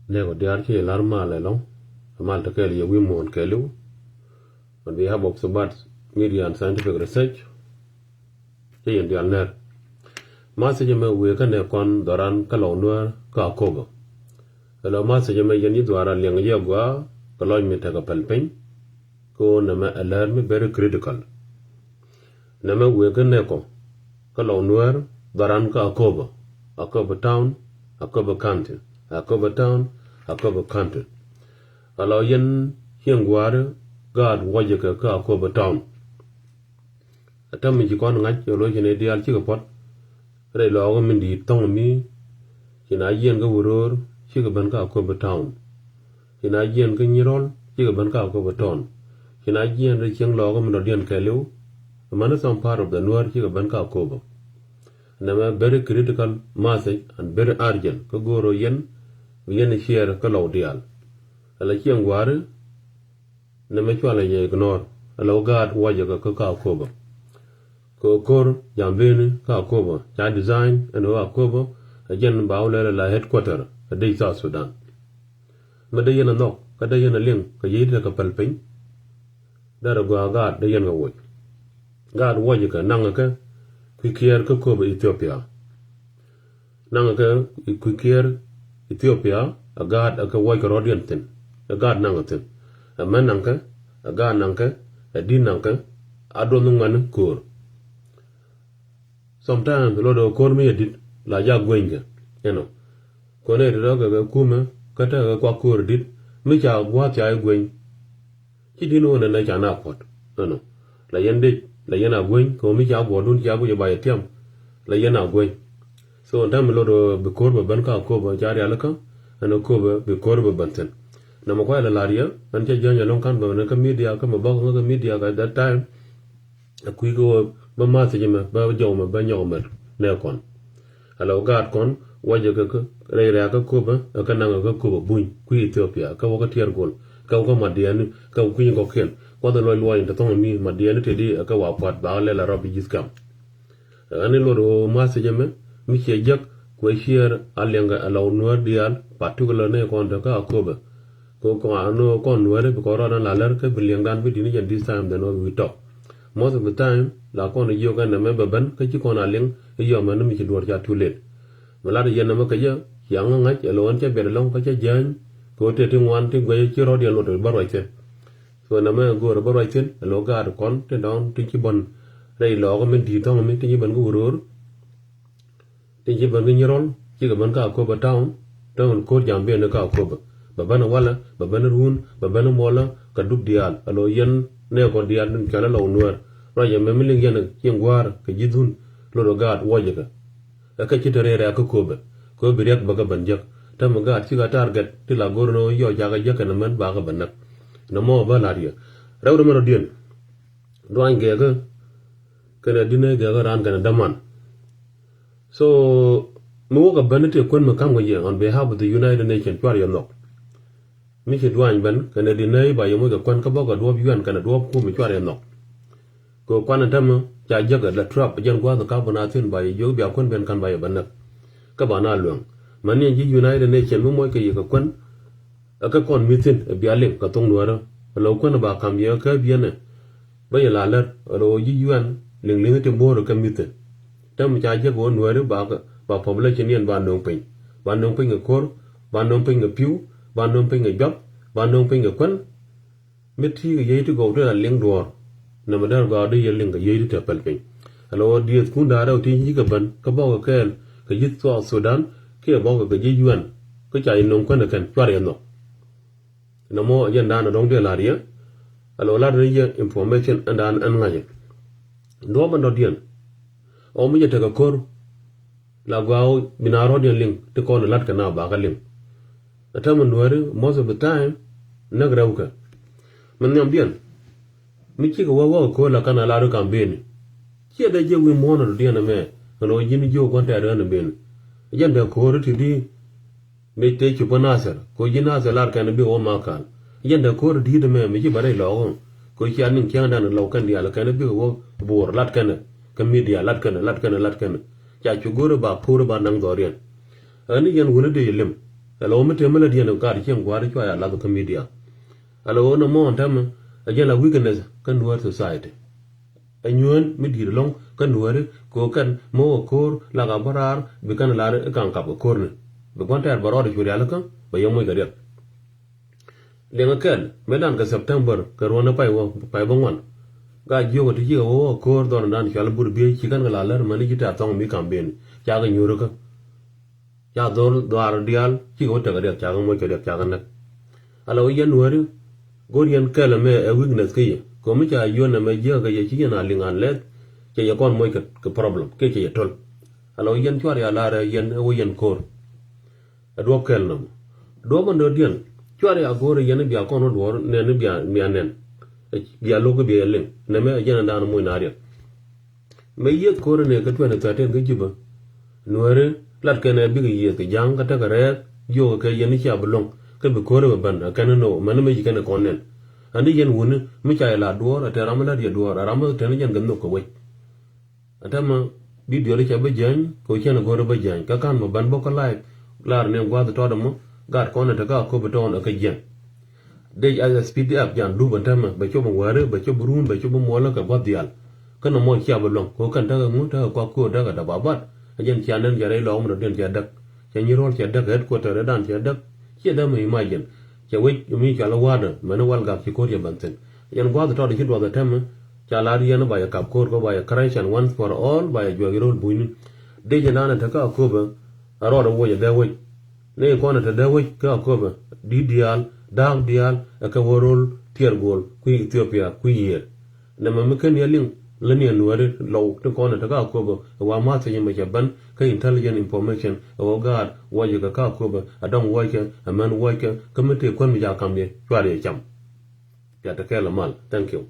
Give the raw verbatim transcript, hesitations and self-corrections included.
Nɛɛkɔ diaal ci lar mal ɛlɔ̱ŋ. Mal te kɛɛl yɛ wi̱i̱ muɔ̱ɔ̱n kɛɛliw. On behalf of Sabat Media and Scientific Research, ci yɛn diaal nɛr. Message mɛ wëë kä nɛɛkɔn dhɔran kä Lɔw Nuäär kä Akobo. Ɛlɔ message mɛ yɛn yi dhuaar a liɛŋ yɛ gɔaa kɛ lɔc mi tekɛ päl piny. Kɛ ɣöö nɛmɛ ɛ lär mi very critical. Nɛmɛ wëë kä nɛɛkɔ kä Lɔw Nuäär dhɔran kä Akobo, Akobo Town, Akobo County, Akobo Town, Akobo County. Ɛlɔ yɛn cieŋ gua̱a̱ri gaat wäcɛ kɛ kä Akobo Town. Ɛ täämɛ ci kɔn ŋa̱c ɛ lo̱c ci nɛy diaal cikɛ puɔ̱t. Rɛy lɔɔkä min di̱i̱t thɔ̱ŋ mi ci na jiɛn kä Wuror cikɛ ben kä Akobo Town. Ci na jiɛn kä Nyirol cikɛ ben kä Akobo Town. Ci na jiɛn rɛy cieŋ lɔɔkä min dɔ̱diɛn kɛɛliw. Amäni some part of the Nuäär cikɛ ben kä Akobo. Nɛmɛ very critical message and very urgent kä go̱o̱r ɣöö yɛn bi yɛn share kä Lɔw diaal. Ɛlɔ cieŋ gua̱a̱ri nɛmɛ cualɛ jɛ ignore. Ɛlɔ gaat wäcɛ kɛ kä Akobo. Kɛ ko̱r jam beni kä Akobo ca design ɛn ɣöö Akobo ɛ jɛn ba wä lɛl la headquarter ɛ dec South Sudan. Mɛ dee yɛn a nhɔk kä dee yɛn a liŋ kɛ yiey ti tekɛ päl piny. Derɛ gɔaa gaat dee yɛn kɛ woc. Gaat wäcɛ kɛ naŋɛ kɛ kui̱ kiɛɛr kä Akobo Ethiopia. Naŋɛ kɛ kui̱ kiɛɛr Ethiopia ɛ gaat ɛ kɛ wäc kɛ rɔ̱diɛn thi̱n. Ɛ gaat naŋɛ thi̱n. Ɛ män naŋkɛ, ɛ gaat naŋkɛ, ɛ di̱t naŋkɛ, a duɔth ni ŋuɛ̈ni ko̱o̱r. Sometimes luɔt ɛ ko̱o̱r mi yɛ di̱t la jak guenykɛ. Ɛnɔ. Kɔn ɛ ti rɔ kɛ kɛ kumɛ kä tekɛ kɛ kuak ko̱o̱r di̱t mi ca gua̱a̱th ca i̱ gueny. Ci di̱t ni ɣöö nɛnɛ ca na kuɔt. Ɛnɔ. La yɛn dec, la yɛn a gueny, kɛ ɣöö mi ca guɔ̱ɔ̱rdun ca guic ɛ ba yɛ tiam. La yɛn a gueny. So ɛn täämɛ lot ɣöö bi ko̱r bɛ ben kä Akobo ca rialikä, ɛn Akobo bi ko̱r bɛ ben thi̱n. Nɛmɛ kuay la la̱r yɛ, ɛn cɛ jäny ɛlɔ̱ŋ ka̱n bɛ ben kä media, kä mɛ bäk ŋä kä media kɛ that time. Ɛ kui̱ kɛ ɣöö bä message mɛ, bä jɔw mɛ, bä nyɔk mɛ, nɛ kɔn. Alo gaat kɔn wäcɛ kɛ kä rɛy rɛ̈ɛ̈kä Akobo, ɛ kä naŋ ɛ kä Akobo buny kui̱ Ethiopia, kä wä kä tiɛɛr gol, kä wä kä Madiɛni, kä wä kui̱ny kɔ̱kiɛn. Kuath ɛ luɔc luɔc in te thɔŋ mi Madiɛni te di ɛ kä wa pua̱t ba kä lɛl ɛ rɔp i̱ ji̱th kam. Ɛ ɣän i̱ luɔt ɣöö message ɛmɛ mi ciɛ jek kuɛ share a liɛŋkɛ ɛ Lɔw Nuäär diaal, particular ni kɔn te kä Akobo. Kɛ kɔn a ni kɔn Nuääri bi kɔn rɔɔdan la lär kä bi liɛŋdan bi di̱t ni jɛn this time than what we talk. Most of the time la kɔn jiök ɛn ɛmɛ bɛ ben kä ci kɔn a liŋ i̱ yɔm ɛn mi ci duɔ̱ɔ̱r ca too late. Mi lat yɛn ɛmɛ kɛ jɛ, ciaŋ ŋa̱c ɛlɔ̱ŋ ɛn cɛ biɛt ɛlɔ̱ŋ kä cɛ jäny kɛ ɣöö tëë ti ŋuan ti guɛc ci rɔ̱diɛn lot bä ruac thi̱n. So nɛmɛ go̱o̱rɛ bä ruac thi̱n ɛlɔ̱ŋ gaat kɔn ti dɔ̱ŋ ti ci bän rɛy lɔɔkä min di̱i̱t thɔ̱ŋ mi ti ci bän kä Wuror. Tin ci ben kä Nyirol, cikɛ ben kä Akobo town, town ko̱r jam ben kä Akobo. Bɛ ben walɛ, bɛ ben ruun, bɛ ben muɔlä, kɛ dup diaal, alo yɛn nɛɛkɔ diaal tin kɛl Lɔw Nuäär. Ruac ɛmɛ mi liŋ yɛn cieŋ gua̱a̱r kɛ ji̱thun, lot ɔ gaat wäcɛ kɛ. Ɛ kɛ ci te rɛɛ rɛ̈ɛ̈k kä Akobo, kɛ bi riɛk bä kɛ ben jek. Täämɛ gaat cikɛ target, ti la go̱r ni ɣöö yɔ cakɛ jek kɛn ɛmɛn bakɛ ben näk. Nɔmɔ bä la̱t yɛ. Rɛw dämɛ rɔ diɛn. Duany gɛɛkä, kɛnɛ di̱n ɛ gɛɛkä raan kɛnɛ däman. So mi wä kɛ ben ni tëë kuän mi ka̱m kɛ yɛ on behalf of the United Nations cuar yɛ nhɔk. Mi ci duany ben kɛnɛ di nɛy ba yɛ moc kɛ kuän kä bä kɛ duɔ̱ɔ̱p U N kɛnɛ duɔ̱ɔ̱p kum mi cuar yɛ nhɔk. Kɛ kuan in tämɛ ca jäk ɛ la trap jɛn gua̱a̱th kä bä na thi̱n ba yɛ jiök bia kuän ben ka̱n ba yɛ ben näk. Kä ba na luäŋ mɛ ni ɛn ji̱ United Nations mi moc kɛ yɛ kɛ kuän. Ɛ kä kɔn mi thi̱n ɛ bia liŋ kɛ thoŋ Nuäärä. Ɛ lɔ kuän ɛ ba ka̱m yɛ kä biɛnɛ. Bä yɛ la lär ɛ lɔ ji̱ U N liŋ liŋ ti mo̱o̱r kä mi̱thɛ. Täämɛ ca jek ɣöö Nuääri ba, ba population yɛn ba nöŋ piny. Ba nöŋ piny kɛ ko̱r, ba nöŋ piny kɛ pi̱w, ba nöŋ piny kɛ juath, ba nöŋ piny kɛ kuän. Mi ti kɛ yiey ti gɔw ti la liŋ duɔ̱ɔ̱r. Nɛmɛ dee rɔ gɔaa dee yɛ liŋ kɛ yiey ti te päl piny. Ɛ lɔ ɣöö diëëth kun da̱a̱ rɛw ti nyi kɛ ben kä bɔkɛ kɛɛl kɛ ji̱ South Sudan kiɛ bɔkɛ kɛ ji̱ U N. Kä ca yɛ nöŋ kuän ɛ kɛn cuar yɛ nhɔk. Nɔmɔ jɛn da̱a̱n dɔ̱ŋ dee la̱r yɛ. Alo la̱r ni yɛ information ɛn da̱a̱n ɛn ŋa̱cɛ. Duɔ̱ɔ̱p ɛn dɔ̱diɛn. Ɔ mi jɛ tekɛ ko̱r. La gɔaa ɣöö bi na rɔ̱diɛn liŋ ti kɔn la̱t kɛ na bakä liŋ. Ɛ täämɛ Nuääri most of the time näk rɛwkɛ. Min nhiamdiɛn. Mi cikɛ wä wäk ko̱o̱l la kɛn a lar wi̱i̱ ka̱m beni. Ciɛ dee jiɛ wi̱i̱ muɔ̱ɔ̱n a dɔ̱diɛn ɛmɛ kɛn ɣöö ji̱n jiök gua̱n tɛ̈t ɣän ɛ beni. Jɛn dee ko̱o̱r ti di. Mi tëë ci bä Nathir kɛ ɣöö ji̱ Nathir lar kɛn bi wä Makal. Jɛn dee ko̱o̱r di̱i̱t ɛmɛ mi ci bä rɛy lɔɔk ɣöŋ kɛ ɣöö cia niŋ ciaŋdan lɔw kɛn diaal kɛn bikɛ wä Bor lat kɛn kä media lat kɛn lat kɛn lat kɛn. Ca cu go̱o̱r ba ko̱o̱r ba naŋ dhɔriɛn. Ɣän ni yɛn wuni dee yɛ lim. Ɛ lɛ wä mi tëë mi lät yɛn ɛ gaat cieŋ gua̱a̱r cua ya lath kä media. Ɛ lɛ wä nɔmɔ ɛn täämɛ ɛ jɛn la weakness kä Nuäär society. Ɛ nyuään mi di̱i̱t ɛlɔ̱ŋ kä Nuääri kɛ ɣöö kɛn mi wä ko̱o̱r lak a bä raar bi kɛn lar i̱ ka̱n kap kɛ ko̱o̱rni. Bi gua̱n tɛɛr bɛ rɔɔdɛ cu rialikä bɛ yɛ moc kɛ riɛk. Liɛŋɛ kɛl mëë dan kɛ September kɛ ruɔ̱n pay wä pay bä ŋuan. Gaa jiökɛ ti cikɛ wä wä ko̱o̱r dhɔr dan cual bur biey ci kɛn kɛ la lär mäni ci tɛ̈r thɔŋ mi campaign. Cakɛ nyuurikä. Ca dhor dhuaar diaal cikɛ wä tekɛ riɛk cakɛ moc kɛ riɛk cakɛ näk. Ala wä yɛn Nuääri go̱r yɛn kɛl ɛmɛ ɛ weakness kä yɛ kɛ mi ca yuɔ̱n ɛmɛ jiäkä kɛ yɛ ci yɛn a liŋ an lɛth. Cɛ yɛ kɔn moc kɛ kɛ problem kiɛ cɛ yɛ to̱l. Ala wä yɛn cuarɛ a lar ɛ yɛn ɛ wä yɛn ko̱o̱r. Ɛ duɔ̱p kɛl nɔmɔ. Duɔ̱p ɛn dɔ̱diɛn cuarɛ a go̱o̱rɛ yɛn i̱ bia kɔn wä duɔ̱ɔ̱r nɛn i̱ bia mia nɛn. Bia lo̱k i̱ bia yɛ liŋ nɛmɛ ɛ jɛn ɛn da̱a̱n moc na riɛk. Mëë yiëth ko̱rɛ nɛ kä twenty thirteen kä Jubä. Nuääri lat kɛn ɛ bikɛ yiëth kɛ ja̱a̱ŋ kä tekɛ rɛɛk jiökɛ kɛ yɛn i̱ cia bi luäŋ kä bi ko̱rɛ bɛ ben ɛ kɛn ni nɔ mɛn i̱ mëë ci kɛn ɛ kɔn nɛn. Ɛn i̱ yɛn wuni mi ca yɛ la duɔ̱ɔ̱r ɛ tɛr ram i̱ la̱t yɛ duɔ̱ɔ̱r ɛ ram i̱ tɛn i̱ jɛn kɛ nhök kɛ wec. Ɛn täämɛ bidio cɛ bä jiäny kɛ ɣöö cɛn ɛ go̱rɛ bä jiäny kä ka̱n mɔ bän bä kä live. Lar ni gua̱th tɔt ɛmɔ gat kɔn ɛ te kä Akobo tɔn ɛ kä jiɛn. Dec a speed up jan dup ɛn täämɛ bɛ cop ɛn wäri bɛ cop run bɛ cop muɔlä kɛ gua̱th diaal. Kä nɔmɔ cia bä luäŋ kɛ ɣöö kɛn tekɛ ŋu tekɛ kuak köör tekɛ dap abat. Ɛ jɛn cia nɛn cia rɛy lɔɔk mi dɔ̱diɛn cia däk. Cia nyi ro̱l cia däk headquarter ɛ dan cia däk. Ciɛ dämɛ imagine. Cɛ wec mi cɔal i̱ wa̱a̱dä mɛn i̱ wal gak ci ko̱r cɛ bɛn thi̱n. Yɛn gua̱a̱th tɔt i̱ ci duɔth ɛ täämɛ. Ca lar yɛn i̱ ba yɛ kap ko̱r kä ba yɛ correction once for all ba yɛ juɔk i̱ ro̱l bunyni. Dec ɛn an ɛ te kä Akobo ɛ rɔɔdɛ woc ɛ dee wec. Ni kɔn ɛ te dee wec kä Akobo di̱t diaal da̱a̱k diaal ɛ kɛ wä ro̱l tiɛɛr guɔl kui̱ Ethiopia kui̱ yiëër. Nɛmɛ mi ken yɛ liŋ lä ni ɛ Nuääri lɔw ti kɔn ɛ te kä Akobo ɛ wa ma̱th thiec ɛmɛ cɛ bän kä intelligent information ɛ wä gaat wä yɛ kɛ kä Akobo ɛ dɔ̱ŋ wuɔckɛ ɛ män wuɔckɛ kä mi tëë kuän mi ca kam yɛ cuarɛ yɛ cam. Pia te kɛɛl ɛ mal. Thank you.